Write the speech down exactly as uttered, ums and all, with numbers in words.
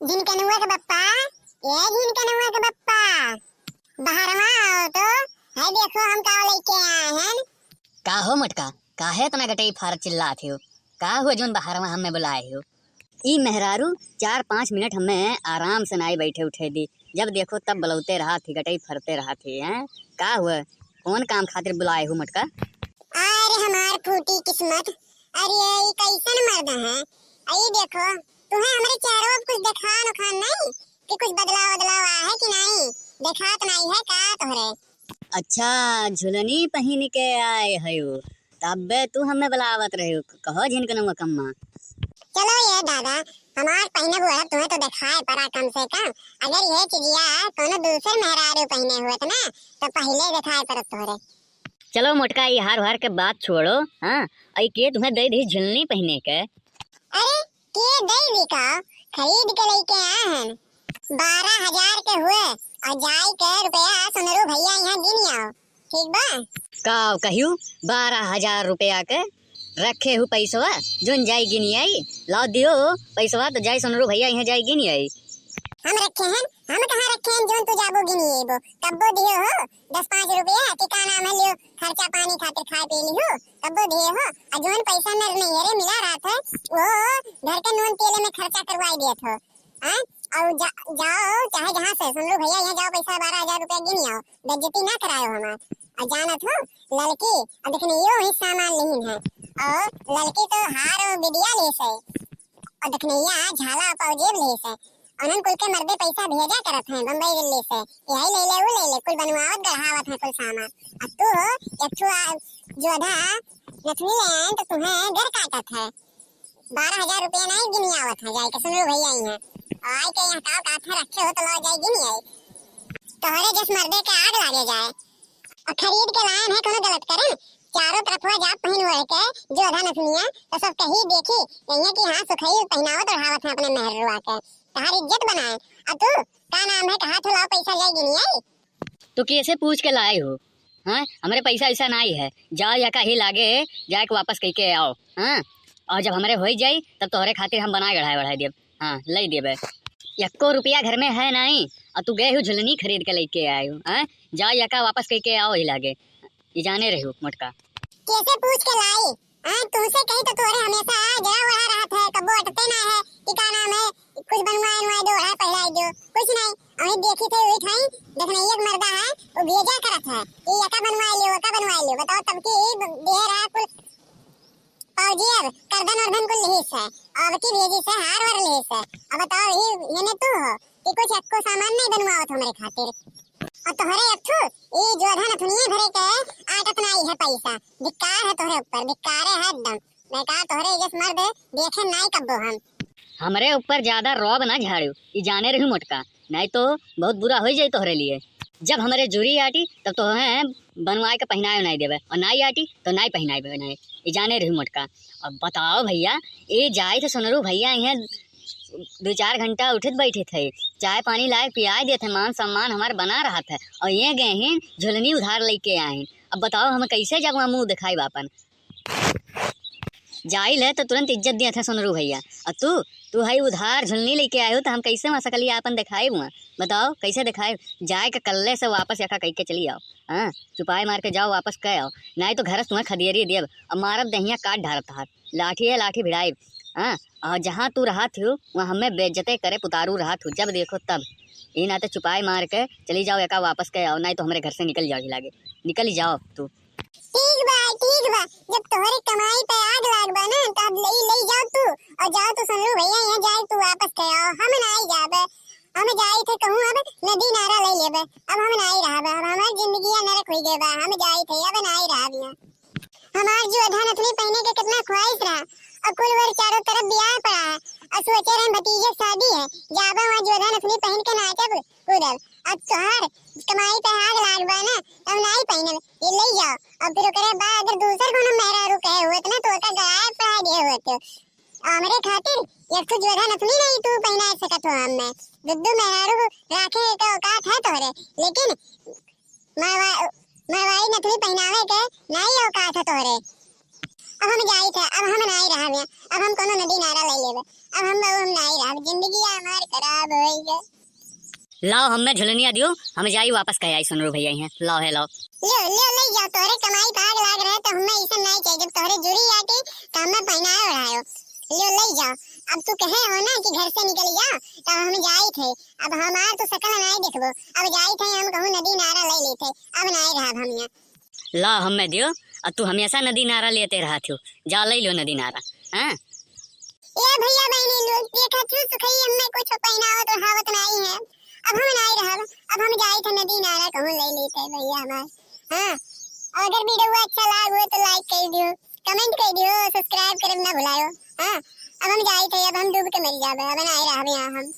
झिनकनुआ के बप्पा, ए झिनकनुआ के बप्पा, बहरवा आओ तो, है देखो हम का लइके आए हैं। का हो मोटका, काहे इतना गटई फार चिल्लात हो? का हुआ जोन बहरवा हमें बुलाए हो? ई मेहरारू चार पाँच मिनट हमें आराम से नाई बैठे उठे दी, जब देखो तब बलौते रहत ही, गटई फरते रहत ही, हैं? का हुआ? कौन काम खातिर बुलाए हो मोटका? अरे हमार फूटी किस्मत, अरे ई कैसन मर्द है? आई देखो, तुम्हें हमरे चेहरे पे कुछ देखान उखान नहीं कि कुछ बदलाव बदलाव आया है कि नहीं? देखात नहीं है का तोहरे? अच्छा, झुलनी पहिन के आए हयो, तब्बे तू हमें बुलावत रहे हो। कहो झिनकनुआ कम्मा। चलो ये दादा, हमार पहिने बुआ तुम्हें तो देखाए परा कम से कम। अगर ये चिजिया कोनो दूसर मेहरारू पहिने हुए ना, तो पहले देखाए परत तोहरे। चलो मोटका, ई हार वार के बात छोड़ो, हाँ? आई के तुम्हें दे दी झुलनी पहिने के? अरे, के दे दी का? खरीद के लेके आए हैं। बारह हजार के हुए और जाई के रुपया सुनरू भैया यहाँ गिन आओ, ठीक बा? का कहियो, बारह हजार रुपया के रखे हूँ पैसवा, जोन जाई गिन आई, लाओ दियो पैसवा तो जाई सुनरू भैया यहाँ जाई गिन आई। हम रखे हैं, हम कहाँ रखे हैं जोन तू जाबो गिन आइबो? कब्बो दियो हो दस पाँच रुपया कि का नाम है लियो खर्चा पानी खातिर खाए पी लियो, कब्बो दिए हो। आ जोन पैसा मेरे नैहरे मिला रहत है, वो घर के नून तेले में खर्चा करवाई दियत हो। हैं? और जा, जाओ चाहे जहाँ से, सुनरू भैया यहाँ जाओ, पैसा बारह हजार रुपया गिन आओ, बेइज्जती ना कराओ हमार। और जानत हो ललकी, और देखने यो ही सामान लिहिन है, और ललकी तो हार और बिदिया लेस है, और देखने या झाला और पाउजेब लेस है, उन्हन कुल के मर्दे पैसा भेजा करत हैं बम्बई दिल्ली से, यही ले ले, वो ले ले, कुल बनवावत गढ़ावत हैं कुल सामान। अब तू हो एक ठो आ, जोधा नथनी लेन तो तुम्हें घर काटत है। बारह हजार रुपया नहीं गिनी आवत है जाए के, सुनरू भैया यहाँ। आए के यहाँ काव काथे रखे हो तो लो जाए गिनी आई। तोहरे जस मर्दे के आग लागे जाए। और खरीद के लायन है कोनो गलत करन। चारों तरफवा जाप पहिन ओढ़ के जोधा नथुनिया तो सब कही देखी, यही कि हाँ सुखई पहिनावत ओढ़ावत है अपने मेहरुआ के। तहार इज्जत बनाए। और तू का नाम है, कहा थो लाओ पैसा जाए गिनी आई। तो कैसे पूछ के लाए हो? हाँ, हमरे पैसा वैसा नाई है, जाओ या कहीं लागे जाए के वापस कह के आओ। हाँ, और जब हमरे हो जाई तब तोहरे खातिर हम बनाए गढ़ाए बढ़ाए देब। हाँ, ले देबे। यक्को रुपया घर में है नाई, और तू गए हो झुलनी खरीद के लेके आए हो। हाँ, जाओ या का वापस कह के आओ ही लागे, ये जाने रहो मोटका। कैसे पूछ के लाई? हाँ, तुमसे कही तो तोरे हमेशा जरा ओढ़ा रहत है, कबो अटते ना है कि का नाम है, कुछ बनवाए बनवाए दो, ओढ़ाए पहिराए दो, कुछ नहीं। अभी देखी थे, वही ठाई देखने एक मर्दा है, वो भेजा करत है कि यका बनवाए लियो, वका बनवाए लियो। बताओ तब की देह रहा कुल पाउजी अब करदन वर्धन कुल लिहिस है, अब की भेजी से हार वर लिहिस है। अब बताओ ये, ये ने तू हो कि कुछ एक्को सामान नहीं बनवाओ हमरे खातिर। और तोहरे अथु ई जोधा नथुनिये भरे के आटत नाई है पैसा। धिक्कार है तोहरे ऊपर, धिक्कारे है एकदम। मैं कहा तोहरे जस मर्द देखे नाई कब्बो हम। हमरे ऊपर ज्यादा रौब ना झाड़ू, ई जाने रही मोटका, नाई तो बहुत बुरा हो जाई तोहरे लिए। जब हमरे जुरी आटी तब तोहे बनवाए के पहिनाए नाई देबे, और नाई आटी तो नाई पहिनाए बनाए, ई जाने रही मोटका। अब बताओ भैया, ए जाए थे सुनरू भैया यहाँ दो चार घंटा उठत बैठे थे, चाय पानी लाए पियाए देत है, मान सम्मान हमार बना रहत है, और ये गए हैं झुलनी उधार लेके आए हैं। अब बताओ हम कैसे जब वहाँ मुँह दिखाई आपन? जाइल है तो तुरंत इज्जत दिया था सुनरू भैया, और तू, तू है उधार झुलनी लेके आए हो तो हम कैसे वहाँ सकलिया आपन दिखाए हुआ? बताओ कैसे दिखाए? जाए के कल्ले से वापस यका कह के चली आओ। हाँ, चुपाई मार के जाओ, वापस कह आओ, नाई तो घर से तुम्हें खदेरी देब, और मारब दहिया काट ढारत हाथ। लाठी है, लाठी भिड़ाई। हाँ, और जहाँ तू रहत हो, वहाँ हमें बेइज्जते करे पुतारू रहत हो, जब देखो तब। ई नाते चुपाई मार के चली जाओ, एका वापस के आओ, नाई तो हमरे घर से निकल जाओ ही लागे, निकल जाओ तू। ठीक बा, ठीक बा, जब तोहरे कमाई पे आग लाग बा ना, तो अब ले, ले जाओ तू, और जाओ तू सुनरू भैया यहाँ जाए, तू वापस के आओ, हम नाई जाबे, हम जाई थे कहूँ अब नदी नारा ले लेबे, अब हम नाई रहबे, अब हमार जिंदगी नरक हुई गए बा, हम जाई थे, अब नाई रहब यहाँ। हमार जोधा नथुनी पहिने के कितना ख्वाहिश रहा, और कुल वर चारों तरफ बियाह पड़ा है, और सोचे रहे भतीजे के शादी है, जाबे वहाँ जोधा नथुनी पहिन के नाचब कूदब। अब तोहार कमाई पे आग लाग बा ना, तब नाई पहिनब, ये ले जाओ। और फिर ओकरे बाद अगर दूसर कोनो मेहरारू कहे हुए तो ना तो ओका गलाए पड़ा दिए हुए तो। हमरे खातिर एक ठो जोधा नथुनी नहीं तू पहिना सकत हो हमें। दुद्दू मेहरारू राखे के औकात है तोहरे, लेकिन मरवा-, मरवाई नथुनी पहिनावे के नाई औकात है तोहरे। हम जाइत है, अब हम नाई रहब यहाँ, अब हम कोनो नदी नारा ले लेबे, अब हम, अब हम नाई रहब, जिंदगी हमार खराब होई गए। लाओ, हमें झुलनिया दियो, हम जाई वापस कह आई सुनरू भैया यहाँ। लाओ है, लाओ। लियो, लियो, ले जाओ, तोहरे कमाई पे आग लाग रहे तो हमें ऐसा नाई चाहिए, जब तोहरे जुरी आके तो हमें पहनाए ओढ़ायो। लियो, ले जाओ, अब तू कहे हो ना कि घर से निकल जा, तो हम जाइत है, अब हमार तो शकल नाई देखबो, अब जाइत है, हम कहूँ नदी नारा ले लेते, अब नाई रहब हम यहाँ। ला हमें दियो, अब तू हमेशा नदी नारा लेते रहत हो, जा ले लो नदी नारा। हाँ? ए भैया बहनी लोग, देखा तू सुखई हमें कुछ पहनावत ओढ़ावत नाई है, अब हम नाई रहब, अब हम जाइत है नदी नारा कहूँ ले लेते भैया हमार। हाँ, अगर वीडियो अच्छा लाग हो तो like कर दियो, comment कर दियो, subscribe करब ना भुलायो। हाँ, अब हम जाइत है, अब हम डूब के मर जाबे, अब नाई रहब यहाँ हम।